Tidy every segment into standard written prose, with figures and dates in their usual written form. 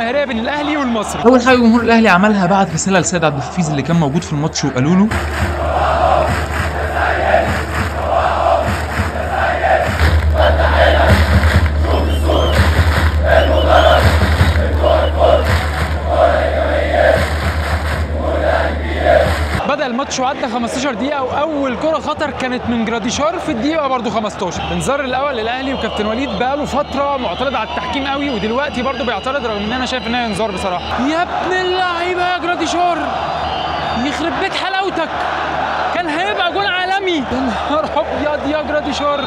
الجماهيرية بين الاهلي والمصري. اول حاجة جمهور الاهلي عملها بعت رسالة لسيد عبد الحفيظ اللي كان موجود في الماتش وقالوا له بدأ الماتش وعدى 15 دقيقة، وأول كرة خطر كانت من جراديشار في الدقيقة برضه 15. انذار الأول للأهلي، وكابتن وليد بقاله فترة معترض على التحكيم قوي، ودلوقتي برضه بيعترض رغم إن أنا شايف إنها انذار بصراحة. يا ابن اللعيبة يا جراديشار، يخرب بيت حلاوتك، كان هيبقى جون عالمي. يا نهار أبيض يا جراديشار،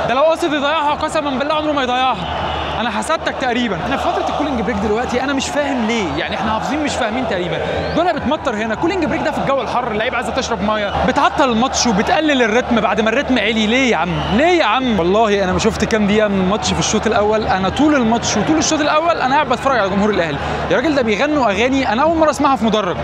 ده لو قصد يضيعها قسما بالله عمره ما يضيعها. انا حسدتك تقريبا. احنا في فترة ال cooling break دلوقتي، انا مش فاهم ليه، يعني احنا حافظين مش فاهمين تقريبا. الدنيا بتمطر هنا، cooling break ده في الجو الحر، اللعيبة عايزه تشرب مية، بتعطل الماتش وبتقلل الريتم بعد ما الريتم عالي. ليه يا عم؟ ليه يا عم؟ والله انا ما شفت كام دقيقة من الماتش في الشوط الاول، انا طول الماتش وطول الشوط الاول انا قاعد بتفرج على جمهور الاهلي. يا راجل ده بيغنوا اغاني انا اول مرة اسمعها في مدرج.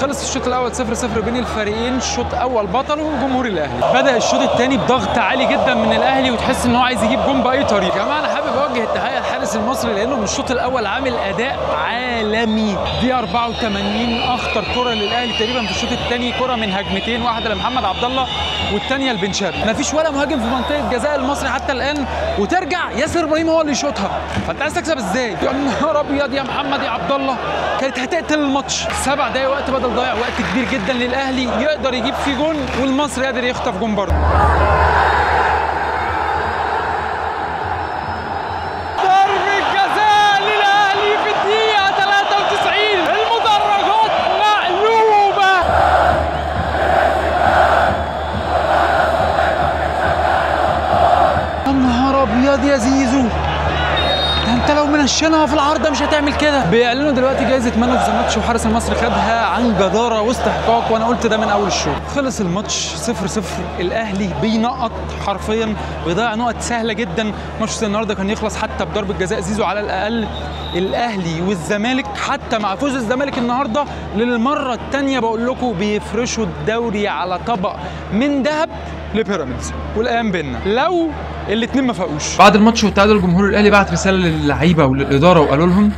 خلص الشوط الاول 0-0 بين الفريقين، شوط اول بطل وجمهور الاهلي. بدا الشوط الثاني بضغط عالي جدا من الاهلي، وتحس ان هو عايز يجيب جون باي طريقه. يا جماعة انا حابب اوجه التحية للحارس المصري لانه من الشوط الاول عامل اداء عالمي. دي 84 اخطر كره للاهلي تقريبا في الشوط الثاني، كره من هجمتين، واحدة لمحمد عبد الله والثانية لبن شرقي. مفيش ولا مهاجم في منطقة جزاء المصري حتى الان، وترجع ياسر ابراهيم هو اللي يشوطها. فانت عايز تكسب ازاي؟ يا نهار ابيض يا محمد يا عبد الله، كانت هتقتل الماتش. 7 دقايق وقت بدل ضايع، وقت كبير جدا للاهلي يقدر يجيب فيه جون، والمصري قادر يخطف جون برضه. ضربة جزاء للاهلي في الدقيقة 93، المدرجات مقلوبة. يا نهار ابيض يا زيزو، ده انت لو منشنها في العارضة مش هتعمل كده. بيعلنوا دلوقتي جايزة man of the match، وحارس المصري خدها عن جداره واستحقاق، وانا قلت ده من اول الشوط. خلص الماتش 0-0، الاهلي بينقط حرفيا، بيضيع نقط سهلة جدا. ماتش النهارده كان يخلص حتى بضربه جزاء زيزو على الاقل. الاهلي والزمالك حتى مع فوز الزمالك النهارده للمرة الثانية بقول لكم بيفرشوا الدوري على طبق من ذهب لبيراميدز، والايام بينا لو الاثنين ما فاقوش. بعد الماتش والتعادل جمهور الاهلي بعت رسالة للعيبة وللاداره وقالوا لهم